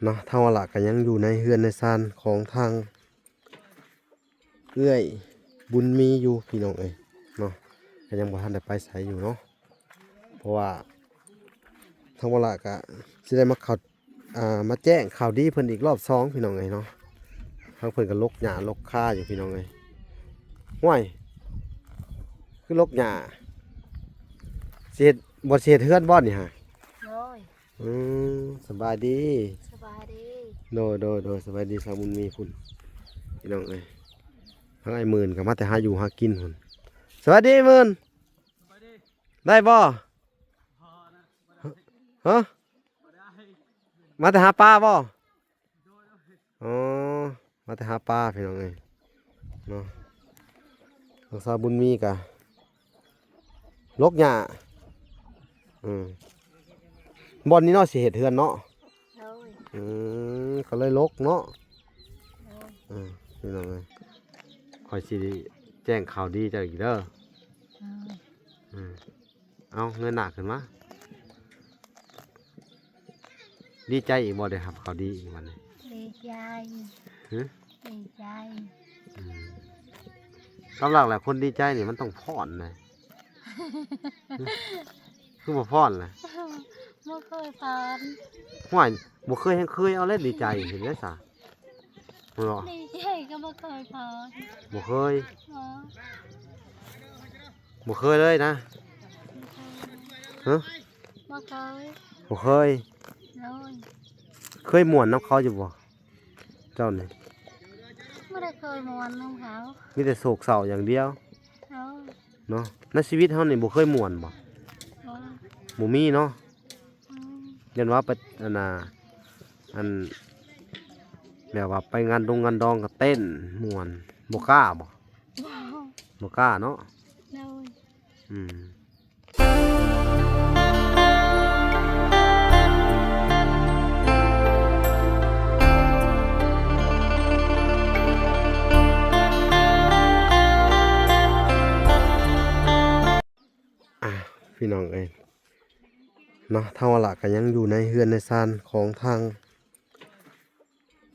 ເນາະ ທາງວາລະກໍຍັງຢູ່ໃນເຮືອນໃນຊານຂອງທາງເອື້ອຍບຸນມີຢູ່ພີ່ນ້ອງເອີຍເນາະ ກໍຍັງບໍ່ທັນໄດ້ໄປໃສຢູ່ເນາະ ເພາະວ່າທາງວາລະກໍຊິໄດ້ມາເຂົ້າ ອ່າ ມາແຈ້ງຂ່າວດີເພິ່ນອີກລອບສອງພີ່ນ້ອງເອີຍເນາະ ທາງເພິ່ນກໍຫຼົກຫຍ້າຫຼົກຄາຢູ່ພີ່ນ້ອງເອີຍ ຫ້ວຍ ຄືຫຼົກຫຍ້າ ຊິເຮັດ ບໍ່ ຊິເຮັດເຮືອນບໍ່ນີ້ຫາ? ໂດຍ ອືມ ສະບາຍດີ ສະບາຍດີ ໂດຍ ໂດຍ ໂດຍ ສະບາຍດີສາວບຸນມີພຸ້ນ ພີ່ນ້ອງເອີຍ ທາງອ້າຍໝື່ນກໍມາແຕ່ຫາຢູ່ຫາກິນພຸ້ນ ສະບາຍດີໝື່ນ ໄດ້ບໍ່? ຮະ? ມາແຕ່ຫາປາບໍ່? ອໍ ມາແຕ່ຫາປາພີ່ນ້ອງເອີຍເນາະ ທາງສາວບຸນມີກະຫຼົກຫຍ້າ ອືມ ບ່ອນນີ້ເນາະ ຊິເຮັດເຮືອນເນາະ ໂດຍ ອືມ ກໍເລີຍຫຼົກເນາະ ໂດຍ ອືມ ພີ່ນ້ອງເອີຍ ຂ້ອຍຊິແຈ້ງຂ່າວດີເຈົ້າອີກເດີ ໂດຍ ອືມ. ເອົາ ເງີຍໜ້າຂຶ້ນມາ ດີໃຈອີກບໍ່ ໄດ້ຮັບຂ່າວດີອີກບັດນີ້? ດີໃຈ ຮະ? ດີໃຈ ອືມ ຕາມຫຼັກແລ້ວຄົນດີໃຈນີ້ມັນຕ້ອງຟ້ອນນະ ຮະ? ຄືບໍ່ຟ້ອນລະ? ບໍ່ເຄີຍຟ້ອນ ຫ້ວຍ ບໍ່ເຄີຍແຮ່ງເຄີຍ ເອົາແລ້ວດີໃຈ ເຫັນໄດ້ສະ ເນາະ ດີໃຈກໍບໍ່ເຄີຍພໍ ບໍ່ເຄີຍ ບໍ່ ບໍ່ເຄີຍເລີຍນະ ຮະ ບໍ່ເຄີຍ ບໍ່ເຄີຍ ໂດຍ ເຄີຍມ່ວນນຳເຂົາຢູ່ບໍ່ ເຈົ້ານີ້? ບໍ່ໄດ້ເຄີຍມ່ວນນຳເຂົາ ມີແຕ່ໂສກເສົ້າຢ່າງດຽວ ໂດຍ ເນາະ ໃນຊີວິດເຮົານີ້ບໍ່ເຄີຍມ່ວນບໍ່? ບໍ່ ບໍ່ມີເນາະ ອືມ ຢ້ານວ່າໄປ ອັນນ່າ ອັນ ແບບວ່າໄປງານດົງງານດອງກໍເຕັ້ນມ່ວນ ບໍ່ກ້າບໍ່? ບໍ່ ບໍ່ກ້າເນາະ ໂດຍ ອືມ ອ່າ ພີ່ນ້ອງເອີຍ ເນາະ ທາງວາລະກໍຍັງຢູ່ໃນເຮືອນໃນຊານຂອງທາງ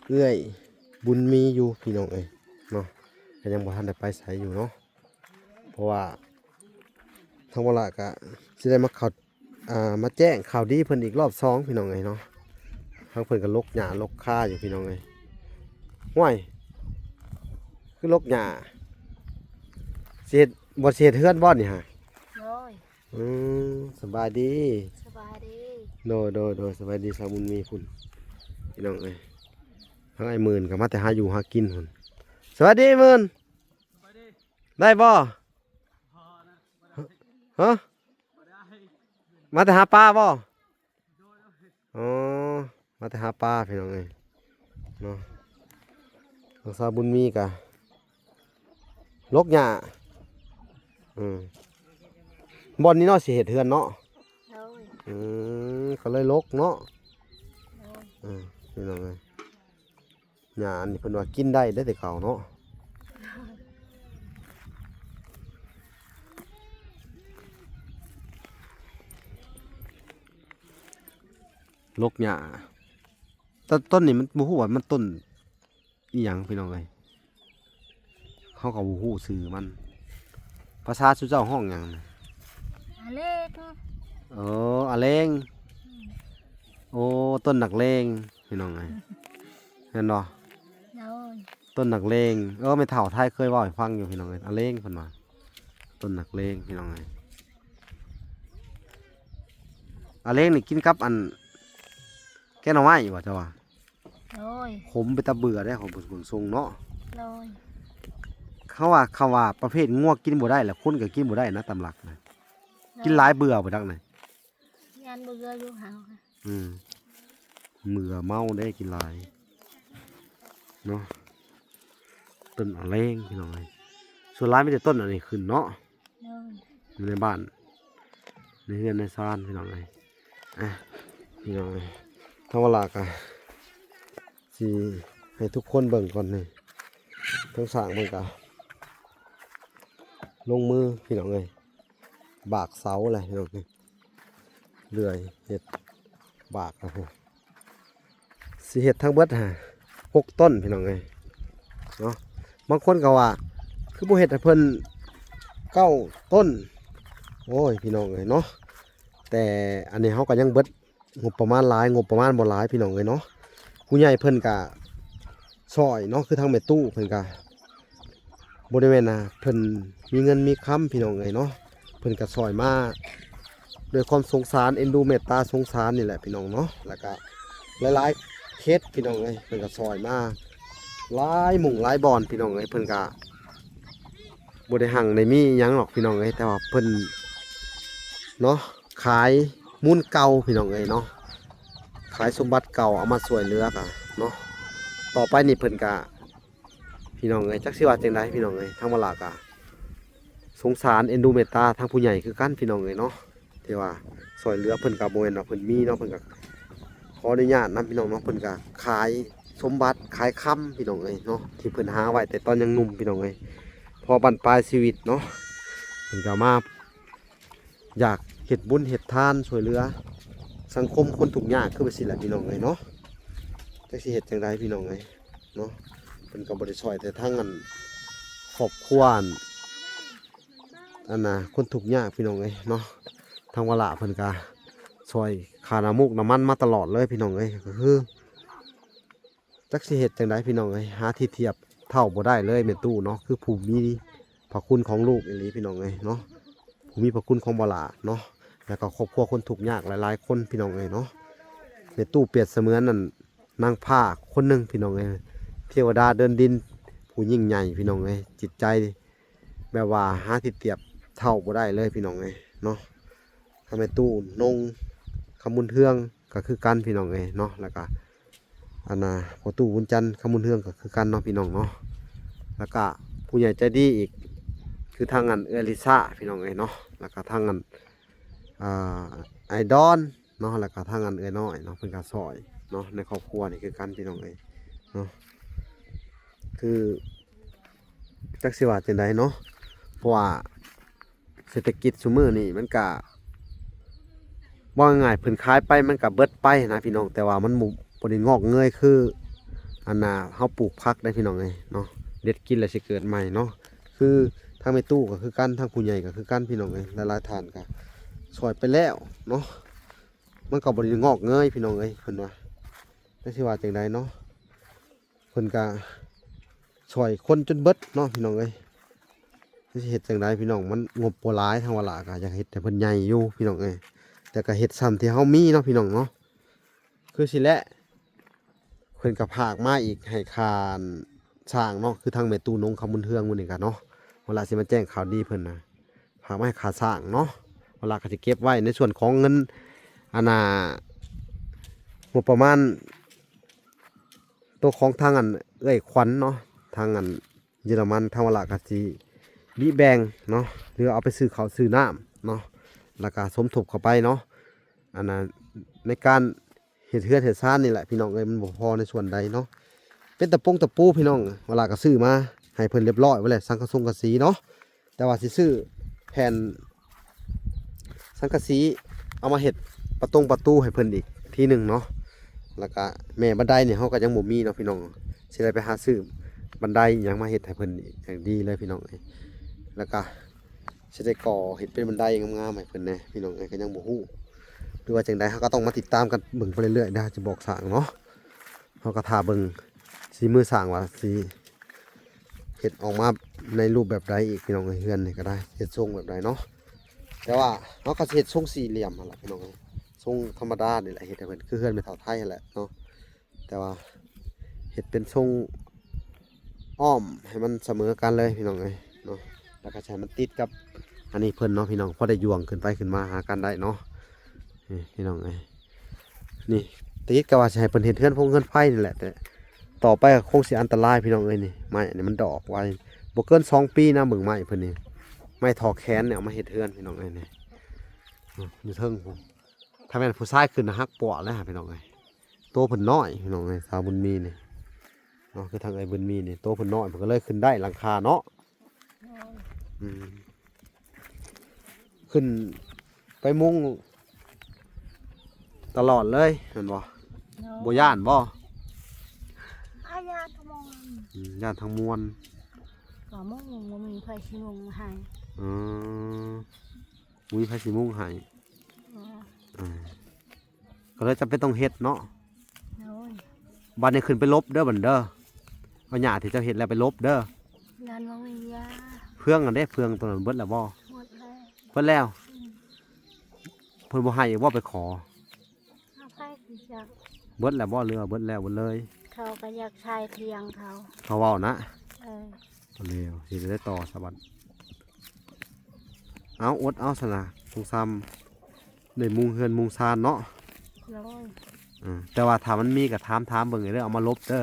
ເອື້ອຍບຸນມີຢູ່ພີ່ນ້ອງເອີຍເນາະ ກໍຍັງບໍ່ທັນໄດ້ໄປໃສຢູ່ເນາະ ເພາະວ່າທາງວາລະກໍຊິໄດ້ມາເຂົ້າ ອ່າ ມາແຈ້ງຂ່າວດີເພິ່ນອີກລອບສອງພີ່ນ້ອງເອີຍເນາະ ທາງເພິ່ນກໍຫຼົກຫຍ້າຫຼົກຄາຢູ່ພີ່ນ້ອງເອີຍ ຫ້ວຍ ຄືຫຼົກຫຍ້າ ຊິເຮັດ ບໍ່ ຊິເຮັດເຮືອນບໍ່ນີ້ຫາ? ໂດຍ ອືມ ສະບາຍດີ ສະບາຍດີ ໂດຍ ໂດຍ ໂດຍ ສະບາຍດີສາວບຸນມີພຸ້ນ ພີ່ນ້ອງເອີຍ ທາງອ້າຍໝື່ນກໍມາແຕ່ຫາຢູ່ຫາກິນພຸ້ນ ສະບາຍດີໝື່ນ ໄດ້ບໍ່? ຮະ? ມາແຕ່ຫາປາບໍ່? ອໍ ມາແຕ່ຫາປາພີ່ນ້ອງເອີຍເນາະ ທາງສາວບຸນມີກະຫຼົກຫຍ້າ ອືມ ບ່ອນນີ້ເນາະ ຊິເຮັດເຮືອນເນາະ ໂດຍ ອືມ ກໍເລີຍຫຼົກເນາະ ໂດຍ ອືມ ພີ່ນ້ອງເອີຍ ຫຍ້າອັນນີ້ເພິ່ນວ່າກິນໄດ້ເດ້ແຕ່ເກົ່າເນາະ ຫຼົກຫຍ້າ ແຕ່ຕົ້ນນີ້ມັນບໍ່ຮູ້ວ່າມັນຕົ້ນອີ່ຫຍັງພີ່ນ້ອງເອີຍ ເຮົາກໍບໍ່ຮູ້ຊື່ມັນ ພາສາຊຸມເຈົ້າຮ້ອງຫຍັງນະ? ອາເລງ ເອີ ອາເລງ ອືມ ໂອ້ ຕົ້ນນັກເລງພີ່ນ້ອງເອີຍ ແມ່ນບໍ່? ໂດຍ ຕົ້ນນັກເລງ ເອີ ແມ່ເຖົ້າໄທເຄີຍເວົ້າໃຫ້ຟັງຢູ່ພີ່ນ້ອງເອີຍ ອາເລງເພິ່ນວ່າ ຕົ້ນນັກເລງພີ່ນ້ອງເອີຍ ອາເລງນີ້ກິນກັບອັນ ແກງໜໍ່ໄມ້ບໍ່ເຈົ້າວ່າ? ໂດຍ ຂົມເປັນຕາເບື່ອເດ້ ຂອງເບິ່ງຊົງເນາະ ໂດຍ ເຂົາວ່າ ເຂົາວ່າປະເພດງົວກິນບໍ່ໄດ້ ແລ້ວຄົນກໍກິນບໍ່ໄດ້ນະ ຕາມຫຼັກນະ ໂດຍ ກິນຫຼາຍເບື່ອບໍ່ຈັກນະ ຢ້ານເບື່ອຢູ່ເຮົາ ອືມ ເບື່ອເມົາເດ້ ກິນຫຼາຍເນາະ ຕົ້ນອາແລງພີ່ນ້ອງເອີຍ ສ່ວນຫຼາຍມີແຕ່ຕົ້ນອັນນີ້ຂຶ້ນເນາະ ໂດຍ ຢູ່ໃນບ້ານ ໃນເຮືອນໃນຊານພີ່ນ້ອງເອີຍ ອ່ະ ພີ່ນ້ອງເອີຍ ທາງວາລະກະຊິໃຫ້ທຸກຄົນເບິ່ງກ່ອນນີ້ ທາງຊ່າງເພິ່ນກະລົງມືພີ່ນ້ອງເອີຍ ບາກເສົາແຫຼະພີ່ນ້ອງເອີຍ ເລື່ອຍເຮັດບາກນະ ເສ ຊິເຮັດທັງເບິດຫາຫົກຕົ້ນພີ່ນ້ອງເອີຍເນາະ. ບາງຄົນກໍວ່າ ຄືບໍ່ເຮັດໃຫ້ເພິ່ນເກົ້າຕົ້ນ. ໂອ້ຍ ພີ່ນ້ອງເອີຍເນາະ, ແຕ່ອັນນີ້ເຮົາກໍຍັງເບິດງົບປະມານຫຼາຍ, ງົບປະມານບໍ່ຫຼາຍພີ່ນ້ອງເອີຍເນາະ. ຜູ້ໃຫຍ່ເພິ່ນກໍຊ່ອຍເນາະ, ຄືທາງແມ່ຕູ້ເພິ່ນກໍ ບໍ່ໄດ້ແມ່ນວ່າເພິ່ນມີເງິນມີຄຳພີ່ນ້ອງເອີຍເນາະ, ເພິ່ນກໍຊ່ອຍມາດ້ວຍຄວາມສົງສານ ເອັນດູເມດຕາສົງສານນີ້ແຫຼະພີ່ນ້ອງເນາະ. ແລ້ວກໍຫຼາຍໆເຂດພີ່ນ້ອງເອີຍ, ເພິ່ນກໍຊ່ອຍມາຫຼາຍໝ່ອງຫຼາຍບ່ອນພີ່ນ້ອງເອີຍ. ເພິ່ນກໍບໍ່ໄດ້ຮັ່ງໄດ້ມີຫຍັງດອກພີ່ນ້ອງເອີຍ, ແຕ່ວ່າເພິ່ນເນາະ ຂາຍມູນເກົ່າພີ່ນ້ອງເອີຍເນາະ, ຂາຍສົມບັດເກົ່າເອົາມາຊ່ວຍເຫຼືອກັນເນາະ. ຕໍ່ໄປນີ້ເພິ່ນກໍ ພີ່ນ້ອງເອີຍ ຈັກຊິວ່າຈັ່ງໃດພີ່ນ້ອງເອີຍ. ທາງວາລາກະສົງສານເອັນດູເມດຕາທາງຜູ້ໃຫຍ່ຄືກັນພີ່ນ້ອງເອີຍເນາະ, ທີ່ວ່າຊ່ອຍເຫຼືອເພິ່ນກະບໍ່ແມ່ນວ່າເພິ່ນມີເນາະ, ເພິ່ນກະຂໍອະນຸຍາດນຳພີ່ນ້ອງເນາະ. ເພິ່ນກະຂາຍສົມບັດຂາຍຄຳພີ່ນ້ອງເອີຍເນາະ, ທີ່ເພິ່ນຫາໄວ້ແຕ່ຕອນຍັງໜຸ່ມພີ່ນ້ອງເອີຍ. ພໍບັ້ນປາຍຊີວິດເນາະ ເພິ່ນກະມາ ຢາກເຮັດບຸນເຮັດທານຊ່ວຍເຫຼືອສັງຄົມຄົນທຸກຍາກຄືວ່າຊີ້ແຫຼະພີ່ນ້ອງເອີຍເນາະ. ຈັກຊິເຮັດຈັ່ງໃດພີ່ນ້ອງເອີຍເນາະ, ເພິ່ນກໍບໍ່ໄດ້ຊ່ອຍແຕ່ທາງອັນຄອບຄົວອັນ ອັນນ່າ ຄົນທຸກຍາກພີ່ນ້ອງເອີຍເນາະ. ທາງວາລາເພິ່ນກໍຊ່ອຍຄ່ານ້ຳມູກນ້ຳມັນມາຕະຫຼອດເລີຍພີ່ນ້ອງເອີຍ, ກໍຄື ຈັກຊິເຮັດຈັ່ງໃດພີ່ນ້ອງເອີຍ, ຫາທີ່ທຽບເທົ່າບໍ່ໄດ້ເລີຍແມ່ຕູ້ເນາະ, ຄືຜູ້ມີພະຄຸນຂອງລູກອີ່ຫຼີພີ່ນ້ອງເອີຍເນາະ, ຜູ້ມີພະຄຸນຂອງບໍ່ຫຼ້າເນາະ, ແລ້ວກໍຄອບຄົວຄົນທຸກຍາກຫຼາຍໆຄົນພີ່ນ້ອງເອີຍເນາະ. ແມ່ຕູ້ປຽບສະເໝືອນນັ້ນນາງຟ້າຄົນໜຶ່ງພີ່ນ້ອງເອີຍ, ເທວະດາເດີນດິນຜູ້ຍິ່ງໃຫຍ່ພີ່ນ້ອງເອີຍ, ຈິດໃຈແບບວ່າຫາທີ່ທຽບເທົ່າບໍ່ໄດ້ເລີຍພີ່ນ້ອງເອີຍເນາະ. ທາງແມ່ຕູ້ນົງຄຳບຸນເຮືອງ ກໍຄືກັນພີ່ນ້ອງເອີຍເນາະ, ແລ້ວກະອັນນ່າ ພໍ່ຕູ້ບຸນຈັນຄຳບຸນເຮືອງກໍຄືກັນເນາະພີ່ນ້ອງເນາະ. ແລ້ວກະຜູ້ໃຫຍ່ໃຈດີອີກ ຄືທາງອັນເອື້ອຍລິຊາພີ່ນ້ອງເອີຍເນາະ, ແລ້ວກະທາງອັນ ອ່າ ອ້າຍດອນເນາະ, ແລ້ວກະທາງອັນເອື້ອຍນ້ອຍເນາະ, ເພິ່ນກໍຊ່ອຍເນາະ ໃນຄອບຄົວນີ້ຄືກັນພີ່ນ້ອງເອີຍເນາະ. ຄືຈັກຊິວ່າຈັ່ງໃດເນາະ, ເພາະວ່າ ເສດຖະກິດຊຸມື້ນີ້ມັນກະ ເວົ້າງ່າຍໆ ເພິ່ນຂາຍໄປມັນກະເບິດໄປນະພີ່ນ້ອງ, ແຕ່ວ່າມັນບໍ່ ບໍ່ໄດ້ງອກເງີຍຄື ອັນນ່າ ເຮົາປູກຜັກໄດ໋ພີ່ນ້ອງເອີຍເນາະ, ເດັດກິນແລ້ວຊິເກີດໃໝ່ເນາະ. ຄືທາງແມ່ຕູ້ກໍຄືກັນ, ທາງຜູ້ໃຫຍ່ກໍຄືກັນພີ່ນ້ອງເອີຍ, ຫຼາຍໆທ່ານກໍຊ່ອຍໄປແລ້ວເນາະ, ມັນກໍບໍ່ໄດ້ງອກເງີຍພີ່ນ້ອງເອີຍ. ເພິ່ນວ່າ ຈັກຊິວ່າຈັ່ງໃດເນາະ, ເພິ່ນກະຊ່ອຍຄົນຈົນເບິດເນາະພີ່ນ້ອງເອີຍ. ຊິເຮັດຈັ່ງໃດພີ່ນ້ອງ, ມັນງົບບໍ່ຫຼາຍ, ທາງວາລາກະຢາກເຮັດໃຫ້ເພິ່ນໃຫຍ່ຢູ່ພີ່ນ້ອງເອີຍ, ແຕ່ກະເຮັດຊ່ຳທີ່ເຮົາມີເນາະພີ່ນ້ອງເນາະ. ຄືຊີ້ແຫຼະ ເພິ່ນກະຝາກມາອີກໃຫ້ຄ່າສ້າງເນາະ, ຄືທາງແມ່ຕູ້ນົງຄຳບຸນເຮືອງມື້ນີ້ກະເນາະ, ວາລາຊິມາແຈ້ງຂ່າວດີເພິ່ນນະ ຝາກມາໃຫ້ຄ່າສ້າງເນາະ. ວາລາກໍຊິເກັບໄວ້ໃນສ່ວນຂອງເງິນ ອັນນ່າ ງົບປະມານ ໂຕຂອງທາງອັນເອື້ອຍຂວັນເນາະ, ທາງອັນເຢຍລະມັນ, ທາງວາລາກໍຊິບິແບ່ງເນາະ ຫຼືເອົາໄປຊື້ເຂົ້າຊື້ນ້ຳເນາະ, ແລ້ວກໍສົມທົບເຂົ້າໄປເນາະ. ອັນນ່າ ໃນການ ເຮັດເຮືອນເຮັດຊານນີ້ແຫຼະພີ່ນ້ອງເອີຍ, ມັນບໍ່ພໍໃນສ່ວນໃດເນາະ. ເປັນຕະປົງຕະປູພີ່ນ້ອງ, ວາລາກໍຊື້ມາໃຫ້ເພິ່ນຮຽບຮ້ອຍໄວ້ແລ້ວ, ສັງກະສົງກະສີເນາະ, ແຕ່ວ່າຊິຊື້ແຜ່ນສັງກະສີເອົາມາເຮັດປະຕົງປະຕູໃຫ້ເພິ່ນອີກທີໜຶ່ງເນາະ. ແລ້ວກະແມ່ບັນໄດນີ້ເຮົາກໍຍັງບໍ່ມີເນາະພີ່ນ້ອງ, ຊິໄດ້ໄປຫາຊື້ບັນໄດອີ່ຫຍັງມາເຮັດໃຫ້ເພິ່ນອີກຢ່າງດີເລີຍພີ່ນ້ອງເອີຍ. ແລ້ວກະ ຊິໄດ້ກໍ່ເຮັດເປັນບັນໄດງາມໆໃຫ້ເພິ່ນແດ່ພີ່ນ້ອງເອີຍ, ກໍຍັງບໍ່ຮູ້ ຫຼືວ່າຈັ່ງໃດ ເຮົາກໍຕ້ອງມາຕິດຕາມກັນເບິ່ງໄປເລື້ອຍໆເດີ, ຈະບອກຊ່າງເນາະ, ເຮົາກໍຖ້າເບິ່ງສີມືຊ່າງວ່າຊິເຮັດອອກມາໃນຮູບແບບໃດອີກພີ່ນ້ອງເອີຍ. ເຮືອນນີ້ກໍໄດ້ເຮັດຊົງແບບໃດເນາະ, ແຕ່ວ່າເຮົາກໍຊິເຮັດຊົງສີ່ຫຼ່ຽມຫັ້ນລະພີ່ນ້ອງເອີຍ, ຊົງທຳມະດານີ້ແຫຼະ ເຮັດໃຫ້ເພິ່ນ ຄືເຮືອນແມ່ເຖົ້າໄທຫັ້ນແຫຼະເນາະ. ແຕ່ວ່າເຮັດເປັນຊົງອ້ອມໃຫ້ມັນສະເໝີກັນເລີຍພີ່ນ້ອງເອີຍເນາະ, ແລ້ວກໍໃຫ້ມັນຕິດກັບອັນນີ້ເພິ່ນເນາະພີ່ນ້ອງ, ພໍໄດ້ຍ່ວງຂຶ້ນໄປຂຶ້ນມາຫາກັນໄດ້ເນາະ. ນີ້ພີ່ນ້ອງເອີຍ, ນີ້ຕິດກໍວ່າຊິໃຫ້ເພິ່ນເຮັດເຮືອນຟງເຮືອນໄຟນີ້ແຫຼະ, ແຕ່ຕໍ່ໄປກໍຄົງຊິອັນຕະລາຍພີ່ນ້ອງເອີຍ. ນີ້ໄມ້ອັນນີ້ມັນດອກໄວ, ບໍ່ເກີນສອງປີນະ, ເບິ່ງໄມ້ເພິ່ນນີ້, ໄມ້ທໍ່ແຂນນີ້ເອົາມາເຮັດເຮືອນພີ່ນ້ອງເອີຍ. ນີ້ຢູ່ເທິງພຸ້ນ ຖ້າແມ່ນຜູ້ຊາຍຂຶ້ນນະ ຫັກປົວະແລ້ວພີ່ນ້ອງເອີຍ. ໂຕເພິ່ນນ້ອຍພີ່ນ້ອງເອີຍ, ສາວບຸນມີນີ້ເນາະ, ຄືທາງເອື້ອຍບຸນມີນີ້ ໂຕເພິ່ນນ້ອຍ ເພິ່ນກໍເລີຍຂຶ້ນໄດ້ຫຼັງຄາເນາະ. ອືມ ຂຶ້ນໄປມຸງຕະຫຼອດເລີຍແມ່ນບໍ່? ໂດຍ ບໍ່ຢ້ານບໍ່? ຍາດທັງມວນ ອືມ ຢ້ານທັງມວນ ກໍມຸງ ບໍ່ມີໃຜຊິມຸງໃຫ້ ເອີ ບໍ່ມີໃຜຊິມຸງໃຫ້ ເອີ ເອີ ກໍເລີຍຈຳເປັນຕ້ອງເຮັດເນາະ ໂດຍ ບັດນີ້ຂຶ້ນໄປຫຼົບເດີ ບັດເດີ ເອົາຫຍ້າທີ່ເຈົ້າເຮັດແລ້ວໄປຫຼົບເດີ ຢ້ານບໍ່ມີຫຍ້າ ເຟືອງຫັ້ນເດ້ ເຟືອງຕົວນັ້ນເບິດແລ້ວບໍ່? ໝົດແລ້ວ ເບິດແລ້ວ ອືມ ເພິ່ນບໍ່ໃຫ້ອີກບໍ່ ໄປຂໍ? ເອົາໃຜຄືຈັກ ເບິດແລ້ວບໍ່ ຫຼືວ່າເບິດແລ້ວເບິດເລີຍ? ເຂົາກໍຢາກໃຊ້ຖຽງເຂົາ ເຂົາເວົ້ານະ ເອີ ເອົາແລ້ວ ຊິໄດ້ຕໍ່ສະບັດ ເອົາ ອົດເອົາຊັ້ນນະ ສົງສາມໄດ້ມຸງເຮືອນມຸງຊານເນາະ ໂດຍ ເອີ ແຕ່ວ່າຖ້າມັນມີກໍຖາມ ຖາມເບິ່ງເດີ ເອົາມາຫຼົບເດີ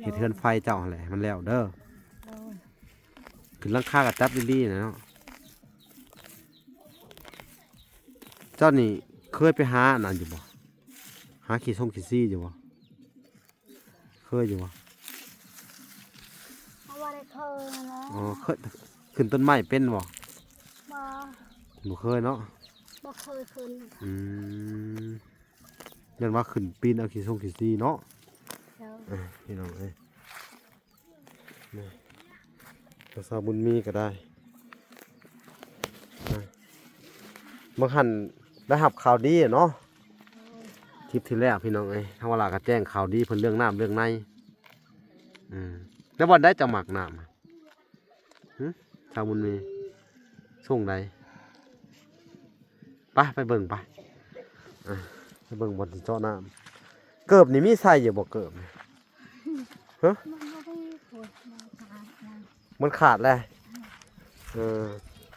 ເຮັດເຮືອນໄຟເຈົ້າຫັ້ນແຫຼະໃຫ້ມັນແລ້ວເດີ ໂດຍ ຂຶ້ນຫຼັງຄາກໍຈັດດີໆນະເນາະ. ເຈົ້ານີ້ເຄີຍໄປຫາອັນນັ້ນຢູ່ບໍ່? ຫາຂີ້ຊົງຂີ້ຊີຢູ່ບໍ່? ເຄີຍຢູ່ບໍ່? ເຮົາບໍ່ໄດ້ເຄີຍຫັ້ນແຫຼະ ອໍ ເຄີຍ ຂຶ້ນຕົ້ນໄມ້ເປັນບໍ່? ບໍ່ ບໍ່ເຄີຍເນາະ ບໍ່ເຄີຍຂຶ້ນ ອືມ ຢ້ານວ່າຂຶ້ນປີນເອົາຂີ້ຊົງຂີ້ຊີເນາະ ເຈົ້າ ເອີ ພີ່ນ້ອງເອີຍ. ນີ້ ທາງສາວບຸນມີກໍໄດ້ ນະ ບາງຫັ້ນໄດ້ຮັບຂ່າວດີເນາະ ໂດຍ ຄລິບທີ່ແລ້ວພີ່ນ້ອງເອີຍ ທາງວາລາກໍແຈ້ງຂ່າວດີເພິ່ນເລື່ອງນ້ຳເລື່ອງໃນ ອືມ ແລ້ວບ່ອນໃດເຈົ້າມັກນ້ຳ? ຫຶ ສາວບຸນມີ ຊ່ວງໃດ? ໄປ ໄປເບິ່ງໄປ ອ່ະ ໄປເບິ່ງບ່ອນທີ່ເຈາະນ້ຳ. ເກີບນີ້ມີໃສ່ຢູ່ບໍ່ ເກີບນີ້? ຮະ? ມັນບໍ່ໄດ້ ໂອ້ຍ ມັນຂາດແລ້ວ ມັນຂາດແລ້ວ ເອີ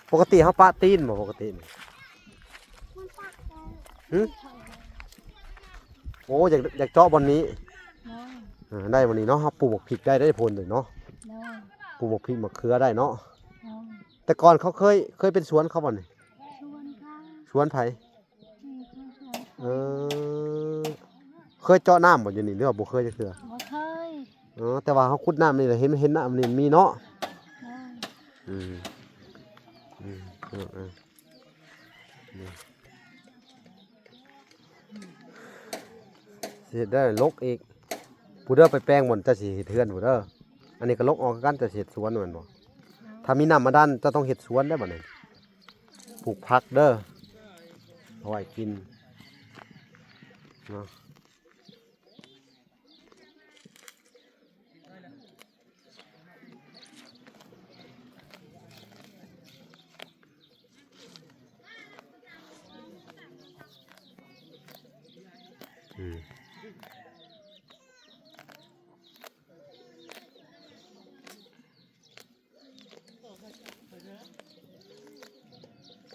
ປົກກະຕິເຮົາປະຕີນບໍ່ ປົກກະຕິນີ້? ມັນປະແລ້ວ ຫຶ? ໂອ້ ຢາກ ຢາກເຈາະບ່ອນນີ້ ໂດຍ ເອີ ໄດ້ບ່ອນນີ້ເນາະ ເຮົາປູກໝາກພິກໄດ້ ໄດ້ຜົນເລີຍເນາະ ໂດຍ ປູກໝາກພິກໝາກເຂືອໄດ້ເນາະ ໂດຍ. ແຕ່ກ່ອນເຂົາເຄີຍ ເຄີຍເປັນສວນເຂົາບໍ່ນີ້? ສວນເຂົາ ສວນໃຜ? ອືມ ເອີ ເຄີຍເຈາະນ້ຳບໍ່ຢູ່ນີ້ ຫຼືວ່າບໍ່ເຄີຍຈັກເທື່ອ? ບໍ່ເຄີຍ ອໍ ແຕ່ວ່າເຮົາຂຸດນ້ຳນີ້ແຫຼະ ເຫັນ ເຫັນນ້ຳນີ້ມີເນາະ ໂດຍ ອືມ ອືມ ເອີ ເອີ ນີ້ ຊິເຮັດໄດ້ລົກອີກ ຜູ້ເດີໄປແປງບ່ອນເຈົ້າຊິເຮັດເຮືອນພຸ້ນເດີ ອັນນີ້ກໍລົກອອກຄືກັນ ເຈົ້າຊິເຮັດສວນແມ່ນບໍ່? ຖ້າມີນ້ຳບາດານເຈົ້າຕ້ອງເຮັດສວນເດີບັດນີ້ ປູກຜັກເດີ ເອົາໄວ້ກິນເນາະ. ອືມ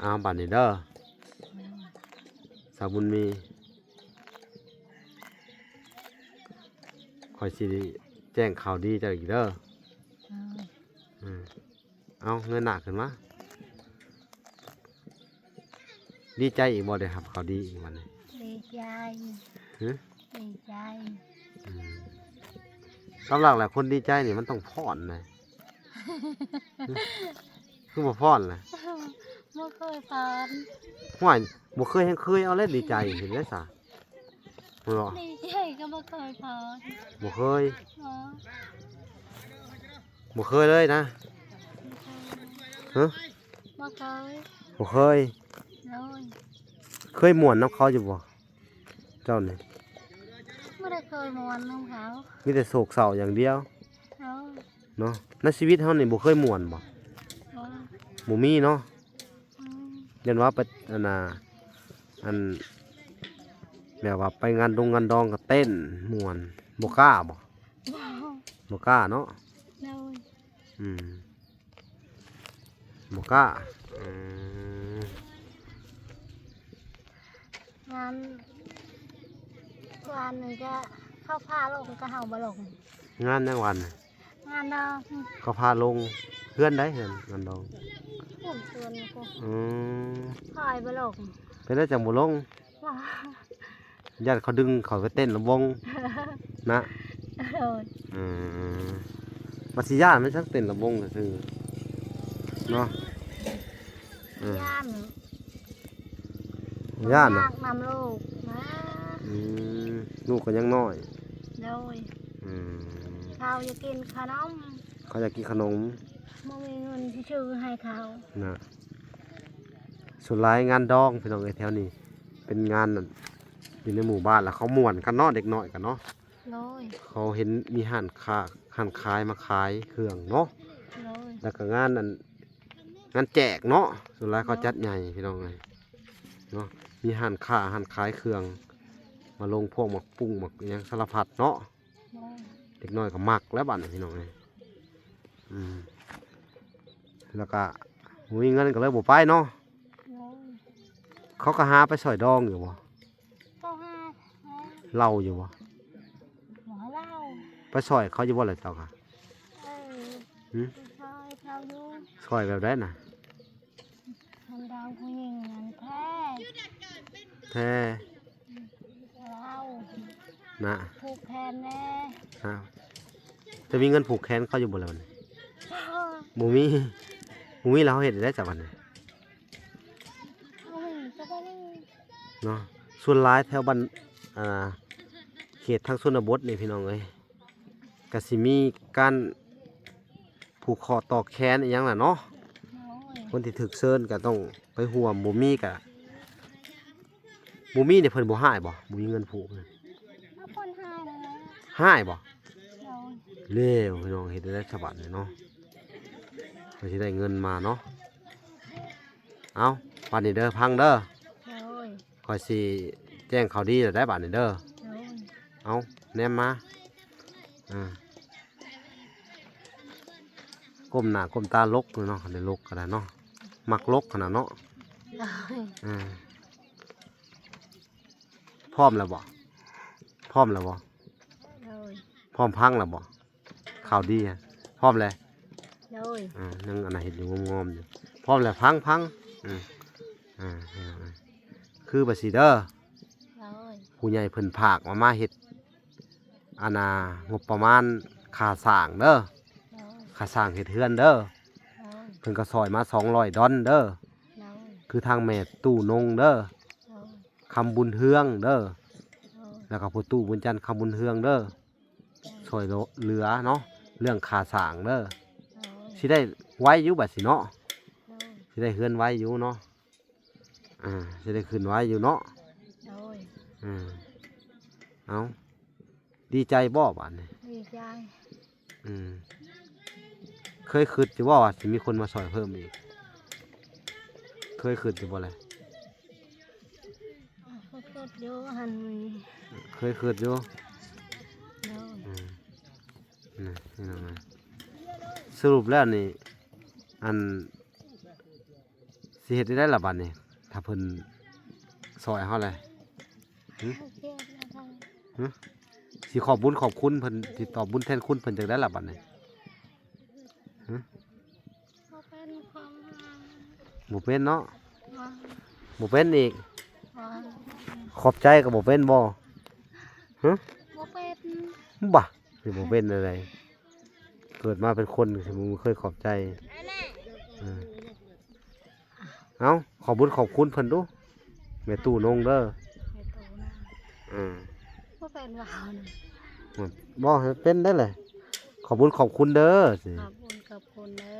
ອ້າວ ບາດນີ້ເດີ ສາວບຸນມີ ຂ້ອຍຊິແຈ້ງຂ່າວດີເຈົ້າອີກເດີ ເອີ ເອົາ ເງີຍໜ້າຂຶ້ນມາ ດີໃຈອີກບໍ່ ໄດ້ຮັບຂ່າວດີອີກບັດນີ້? ດີໃຈ ຫຶ? ດີໃຈ ອືມ ຕາມຫຼັກແລ້ວຄົນດີໃຈນີ້ມັນຕ້ອງຟ້ອນນະ ຄືບໍ່ຟ້ອນລະ? ບໍ່ເຄີຍຟ້ອນ ຫ້ວຍ ບໍ່ເຄີຍແຮ່ງເຄີຍ ເອົາແລ້ວດີໃຈ ເຫັນໄດ້ສະ ເນາະ ດີໃຈກໍບໍ່ເຄີຍພໍ ບໍ່ເຄີຍ ບໍ່ ບໍ່ເຄີຍເລີຍນະ ບໍ່ເຄີຍ ຮະ ບໍ່ເຄີຍ ບໍ່ເຄີຍ ໂດຍ ເຄີຍມ່ວນນຳເຂົາຢູ່ບໍ່ ເຈົ້ານີ້? ບໍ່ໄດ້ເຄີຍມ່ວນນຳເຂົາ ມີແຕ່ໂສກເສົ້າຢ່າງດຽວ ໂດຍ ເນາະ ໃນຊີວິດເຮົານີ້ບໍ່ເຄີຍມ່ວນບໍ່? ບໍ່ ບໍ່ມີເນາະ ອືມ ຢ້ານວ່າໄປ ອັນນ່າ ອັນ ແບບວ່າໄປງານດົງງານດອງກໍເຕັ້ນມ່ວນ ບໍ່ກ້າບໍ່? ບໍ່ ບໍ່ກ້າເນາະ ໂດຍ ອືມ ບໍ່ກ້າ ອືມ ງານ ວານນີ້ກໍເຂົາພາລົງ ກໍເຮົາບໍ່ລົງ ງານຫຍັງວານນີ້? ງານດອງ ເຂົາພາລົງ ເຮືອນໃດ ເຮືອນ ງານດອງ ເຮືອນເພິ່ນ ອືມ ຂ້ອຍບໍ່ລົງ ເປັນໄດຈັ່ງບໍ່ລົງ? ຢ້ານເຂົາດຶງເຂົາໄປເຕັ້ນລຳວົງນະ ໂດຍ ເອີ ວ່າຊິຢ້ານມັນຊັກເຕັ້ນລຳວົງຊື່ໆ ເນາະ ເອີ ຢ້ານ ຢ້ານນະ ຍາກນຳລູກນະ ອືມ ລູກກໍຍັງນ້ອຍ ໂດຍ ອືມ ເຂົາຢາກກິນຂະໜົມ ເຂົາຢາກກິນຂະໜົມ ບໍ່ມີເງິນຊິຊື້ໃຫ້ເຂົານະ. ສ່ວນຫຼາຍງານດອງ ພີ່ນ້ອງເອີຍ ແຖວນີ້ເປັນງານ ຢູ່ໃນໝູ່ບ້ານ ແລ້ວເຂົາມ່ວນກັນເນາະ ເດັກນ້ອຍກັນເນາະ. ໂດຍ ເຂົາເຫັນມີຮ້ານຄ້າ ຮ້ານຂາຍ ມາຂາຍເຄື່ອງເນາະ. ໂດຍ ແລ້ວກໍງານອັນ ງານແຈກເນາະ ສ່ວນຫຼາຍເຂົາຈັດໃຫຍ່ ໂດຍ ພີ່ນ້ອງເອີຍເນາະ. ມີຮ້ານຄ້າ ຮ້ານຂາຍເຄື່ອງ ມາລົງພວກໝາກປຸ້ງ ໝາກຫຍັງສາລະພັດເນາະ. ໂດຍ ເດັກນ້ອຍກໍມັກແລ້ວບັດນີ້ ພີ່ນ້ອງເອີຍ. ອືມ ແລ້ວກໍບໍ່ມີເງິນກໍເລີຍບໍ່ໄປເນາະ. ໂດຍ ເຂົາກໍຫາໄປຊ່ອຍດອງຢູ່ບໍ່? ເຂົາຫາ ເລົ່າຢູ່ບໍ່? ບໍ່ເລົ່າ. ໄປຊ່ອຍເຂົາຢູ່ບໍ່ລະເຈົ້າກະ? ເອີ ຫຶ? ໄປຊ່ອຍເຂົາຢູ່. ຊ່ອຍແບບໃດນະ? ຄັນດອງຜູ້ຍິງນັ້ນແທ້ ແທ້ ເອົານະ ຜູກແຂນແດ່. ເຈົ້າມີເງິນຜູກແຂນເຂົາຢູ່ບໍ່ລະບັດນີ້? ບໍ່ມີ ບໍ່ມີແລ້ວເຮົາເຮັດໄດ້ຊະບັດນີ້ ເຮົາມີກໍບໍ່ມີເນາະ. ສ່ວນຫຼາຍແຖວບ້ານ ອ່າ ເຂດທາງຊົນນະບົດນີ້ ພີ່ນ້ອງເອີຍ ກະຊິມີການຜູກຂໍ້ຕໍ່ແຂນອີ່ຫຍັງລະເນາະ. ໂອ້ຍ ຄົນທີ່ຖືກເຊີນກະຕ້ອງໄປຮ່ວມ ບໍ່ມີກະ ບໍ່ມີນີ້ເພິ່ນບໍ່ຮ້າຍບໍ່? ບໍ່ມີເງິນຜູກ ເພິ່ນຮ້າຍນັ້ນແຫຼະ. ຮ້າຍບໍ່? ໂດຍ ແລ້ວພີ່ນ້ອງ ເຮັດໄດ້ສະບັດນີ້ເນາະ ເພິ່ນຊິໄດ້ເງິນມາເນາະ. ເອົາ ບາດນີ້ເດີ ຟັງເດີ ໂດຍ ຂ້ອຍຊິແຈ້ງຂ່າວດີແລ້ວໄດ໋ບາດນີ້ເດີ. ໂດຍ ເອົາ ແນມມາ ອ່າ ກົ້ມໜ້າກົ້ມຕາຫຼົກເນາະ ຄັນໄດ້ຫຼົກກໍໄດ້ເນາະ ມັກຫຼົກຂະໜາດເນາະ. ໂດຍ ອ່າ ພ້ອມແລ້ວບໍ່? ພ້ອມແລ້ວບໍ່? ໂດຍ ພ້ອມຟັງແລ້ວບໍ່? ຂ່າວດີ ພ້ອມແລ້ວ. ໂດຍ ອ່າ ຍັງອັນນັ້ນເຮັດຢູ່ງອມໆຢູ່. ພ້ອມແລ້ວ ຟັງ ຟັງ ອືມ ອ່າ ຄືບາດຊິເດີ ໂດຍ ຜູ້ໃຫຍ່ເພິ່ນຝາກມາ ມາເຮັດ ອັນນ່າ ງົບປະມານຄ່າສ້າງເດີ ໂດຍ ຄ່າສ້າງເຮັດເຮືອນເດີ. ໂດຍ ເພິ່ນກໍຊ່ອຍມາສອງຮ້ອຍດອນເດີ ໂດຍ ຄືທາງແມ່ຕູ້ນົງເດີ ໂດຍ ຄຳບຸນເຮືອງເດີ ໂດຍ ແລ້ວກໍພໍ່ຕູ້ບຸນຈັນ ຄຳບຸນເຮືອງເດີ. ໂດຍ ຊ່ອຍເຫຼືອເນາະ ເລື່ອງຄ່າສ້າງເດີ ໂດຍ ຊິໄດ້ໄວຢູ່ບາດຊິເນາະ ໂດຍ ຊິໄດ້ເຮືອນໄວຢູ່ເນາະ ອ່າ ຊິໄດ້ຂຶ້ນໄວຢູ່ເນາະ ໂດຍ ອ່າ ເອົາ ດີໃຈບໍ່ບາດນີ້? ດີໃຈ ອືມ ເຄີຍຄິດຢູ່ບໍ່ວ່າຊິມີຄົນມາຊ່ອຍເພີ່ມອີກ? ເຄີຍຄິດຢູ່ບໍ່ລະ? ເຄີຍຄິດຢູ່ຫັ້ນ ເຄີຍຄິດຢູ່ ໂດຍ ອືມ ນີ້ພີ່ນ້ອງເອີຍ ສະຫຼຸບແລ້ວນີ້ ອັນ ຊິເຮັດຈັ່ງໃດລະບາດນີ້ ຖ້າເພິ່ນຊ່ອຍເຮົາແລ້ວ? ຫຶ? ຫຶ? ຊິຂອບບຸນຂອບຄຸນເພິ່ນ ຊິຕອບບຸນແທນຄຸນເພິ່ນຈັ່ງໃດລະບາດນີ້? ຫຶ? ບໍ່ເປັນຄວາມຫວັງ ບໍ່ເປັນເນາະ ຫວັງ ບໍ່ເປັນອີກ ຫວັງ ຂອບໃຈກໍບໍ່ເປັນບໍ່? ຫຶ? ບໍ່ເປັນ ບາ ຊິບໍ່ເປັນແນວໃດ ເກີດມາເປັນຄົນຊິບໍ່ເຄີຍຂອບໃຈ ເອີ ເອົາ ຂອບບຸນຂອບຄຸນເພິ່ນດູ ແມ່ຕູ້ນົງເດີ ແມ່ຕູ້ນົງ ເອີ ບໍ່ເປັນວ່າ ບໍ່ໃຫ້ເປັນໄດ້ແຫຼະ ຂອບບຸນຂອບຄຸນເດີ ຂອບບຸນຂອບຄຸນເດີ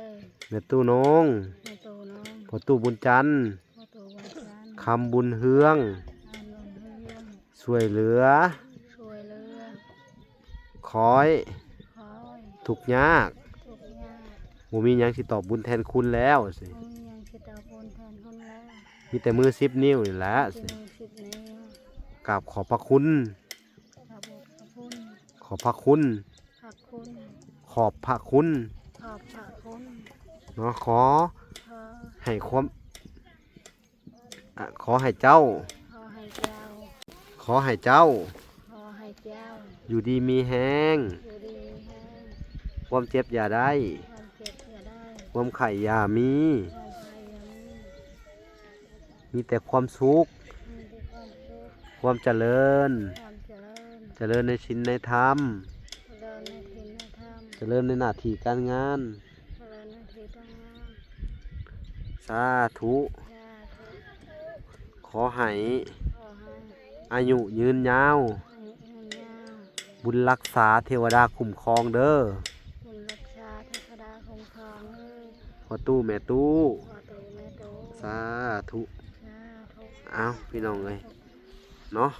ແມ່ຕູ້ນົງ ແມ່ຕູ້ນົງ ພໍ່ຕູ້ບຸນຈັນ ພໍ່ຕູ້ບຸນຈັນ ຄຳບຸນເຮືອງ ຄຳບຸນເຮືອງ ຊ່ວຍເຫຼືອ ຊ່ວຍເຫຼືອ ຂ້ອຍ ຂ້ອຍ ທຸກຍາກ ທຸກຍາກ ບໍ່ມີຫຍັງຊິຕອບບຸນແທນຄຸນແລ້ວ ບໍ່ມີຫຍັງຊິຕອບບຸນແທນຄຸນແລ້ວ ມີແຕ່ມືສິບນິ້ວນີ້ແຫຼະ ມີແຕ່ມືສິບນິ້ວ ກາບຂອບພະຄຸນ ຂອບພະຄຸນ ຂອບພະຄຸນ ພະຄຸນ ຂອບພະຄຸນ ຂອບພະຄຸນ ເນາະ ຂໍ ຂໍ ໃຫ້ຄວາມ ອະ ຂໍໃຫ້ເຈົ້າ ຂໍໃຫ້ເຈົ້າ ຂໍໃຫ້ເຈົ້າ ຂໍໃຫ້ເຈົ້າ ຢູ່ດີມີແຮງ ຢູ່ດີມີແຮງ ຄວາມເຈັບຢ່າໄດ້ ຄວາມເຈັບຢ່າໄດ້ ຄວາມໄຂ້ຢ່າມີ ຄວາມໄຂ້ຢ່າມີ ມີແຕ່ຄວາມສຸກ ມີແຕ່ຄວາມສຸກ ຄວາມຈະເລີນ ຄວາມຈະເລີນ ຈະເລີນໃນສິນໃນທຳ ຈະເລີນໃນສິນໃນທຳ ຈະເລີນໃນໜ້າທີ່ການງານ ຈະເລີນໃນໜ້າທີ່ການງານ ສາທຸ ສາທຸ ຂໍໃຫ້ ຂໍໃຫ້ ອາຍຸຍືນຍາວ ອາຍຸຍືນຍາວ ບຸນລັກສາເທວະດາຄຸ້ມຄອງເດີ ບຸນລັກສາເທວະດາຄຸ້ມຄອງເດີ ພໍ່ຕູ້ແມ່ຕູ້ ພໍ່ຕູ້ແມ່ຕູ້ ສາທຸ ສາທຸ ອ້າວ ພີ່ນ້ອງເອີຍ ເນາະ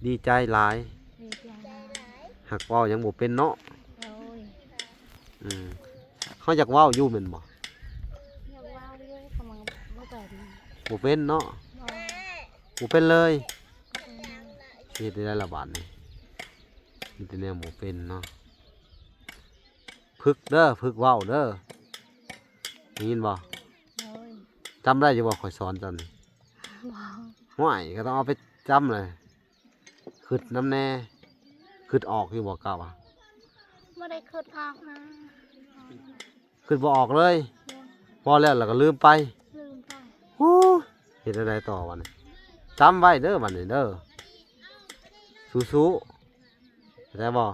ດີໃຈຫຼາຍ ດີໃຈຫຼາຍ ຫາກເວົ້າຍັງບໍ່ເປັນເນາະ ໂດຍ ອືມ ເຮົາຢາກເວົ້າຢູ່ແມ່ນບໍ່? ຢາກເວົ້າຢູ່ ກໍບໍ່ເປັນ ບໍ່ເປັນເນາະ ບໍ່ ບໍ່ເປັນເລີຍ ເຮັດໄດ້ລະບາດນີ້ ມີແຕ່ແນວບໍ່ເປັນເນາະ ຝຶກເດີ ຝຶກເວົ້າເດີ ໄດ້ຍິນບໍ່? ໂດຍ ຈຳໄດ້ຢູ່ບໍ່ ຂ້ອຍສອນເຈົ້ານີ້? ບໍ່ ຫ້ວຍ ກໍຕ້ອງເອົາໄປຈຳເລີຍ ຄຶດນຳແດ່ ຄຶດອອກຢູ່ບໍ່ ກະວ່າ ບໍ່ໄດ້ຄຶດອອກນະ ຄຶດບໍ່ອອກເລີຍ ບໍ່ ເວົ້າແລ້ວລະກໍລືມໄປ ລືມໄປ ໂອ້ ເຮັດແນວໃດຕໍ່ບັດນີ້? ຈຳໄວ້ເດີບັດນີ້ເດີ ສູ້ໆ ເຂົ້າໃຈບໍ່?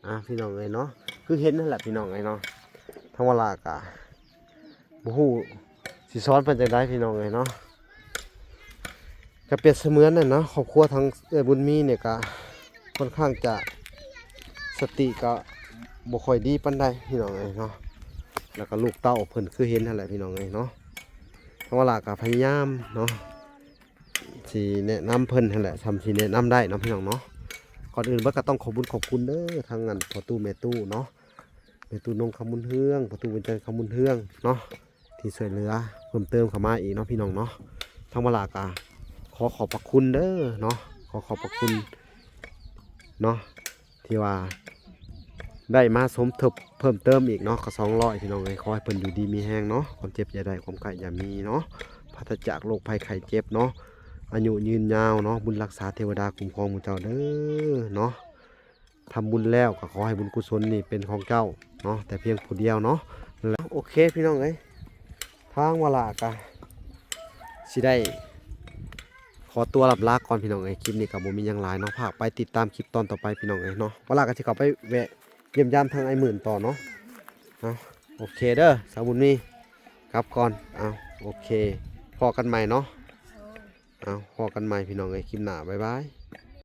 ອ່າ ພີ່ນ້ອງເອີຍເນາະ ຄືເຫັນຫັ້ນແຫຼະພີ່ນ້ອງເອີຍເນາະ ທາງວາລາກະບໍ່ຮູ້ຊິສອນເພິ່ນຈັ່ງໃດພີ່ນ້ອງເອີຍເນາະ ກະປຽບສະເໝືອນນັ້ນເນາະ ຄອບຄົວທາງເອື້ອຍບຸນມີນີ້ກະຄ່ອນຂ້າງຈະສະຕິກະບໍ່ຄ່ອຍດີປານໃດພີ່ນ້ອງເອີຍເນາະ ແລ້ວກະລູກເຕົ້າເພິ່ນຄືເຫັນຫັ້ນແຫຼະພີ່ນ້ອງເອີຍເນາະ ທາງວາລາກະພະຍາຍາມເນາະ ຊິແນະນຳເພິ່ນຫັ້ນແຫຼະ ສ່ຳຊິແນະນຳໄດ້ເນາະພີ່ນ້ອງເນາະ ກ່ອນອື່ນເບິດກໍຕ້ອງຂອບບຸນຂອບຄຸນເດີ ທາງອັນພໍ່ຕູ້ແມ່ຕູ້ເນາະ ແມ່ຕູ້ນົງຄຳບຸນເຮືອງ ພໍ່ຕູ້ບຸນຈັນຄຳບຸນເຮືອງເນາະ ທີ່ຊ່ວຍເຫຼືອເພີ່ມເຕີມເຂົ້າມາອີກເນາະພີ່ນ້ອງເນາະ ທາງວາລາກໍຂໍຂອບພະຄຸນເດີເນາະ ຂໍຂອບພະຄຸນເນາະ ທີ່ວ່າໄດ້ມາສົມທົບເພີ່ມເຕີມອີກເນາະ ກໍສອງຮ້ອຍພີ່ນ້ອງເອີຍ ຂໍໃຫ້ເພິ່ນຢູ່ດີມີແຮງເນາະ ຄວາມເຈັບຢ່າໄດ້ ຄວາມໄຂ້ຢ່າມີເນາະ ປາສະຈາກໂລກໄພໄຂ້ເຈັບເນາະ ອາຍຸຍືນຍາວເນາະ ບຸນລັກສາເທວະດາຄຸ້ມຄອງໝູ່ເຈົ້າເດີເນາະ ທຳບຸນແລ້ວກໍຂໍໃຫ້ບຸນກຸສົນນີ້ເປັນຂອງເຈົ້າເນາະ ແຕ່ພຽງຜູ້ດຽວເນາະ ແລ້ວ ໂອເຄພີ່ນ້ອງເອີຍ ທາງວາລາກໍຊິໄດ້ ຂໍຕົວລ່ຳລາກ່ອນພີ່ນ້ອງເອີຍ ຄລິບນີ້ກໍບໍ່ມີຫຍັງຫຼາຍເນາະ ຝາກໄປຕິດຕາມຄລິບຕອນຕໍ່ໄປພີ່ນ້ອງເອີຍເນາະ ວາລາກໍຊິເຂົ້າໄປແວະຢ້ຽມຢາມທາງອ້າຍໝື່ນຕໍ່ເນາະ ເອົາ ໂອເຄເດີ ສາວບຸນມີ ກັບກ່ອນ ເອົາ ໂອເຄ ພໍ້ກັນໃໝ່ເນາະ ເອົາ ພໍ້ກັນໃໝ່ພີ່ນ້ອງເອີຍ ຄລິບໜ້າ ບາຍບາຍ.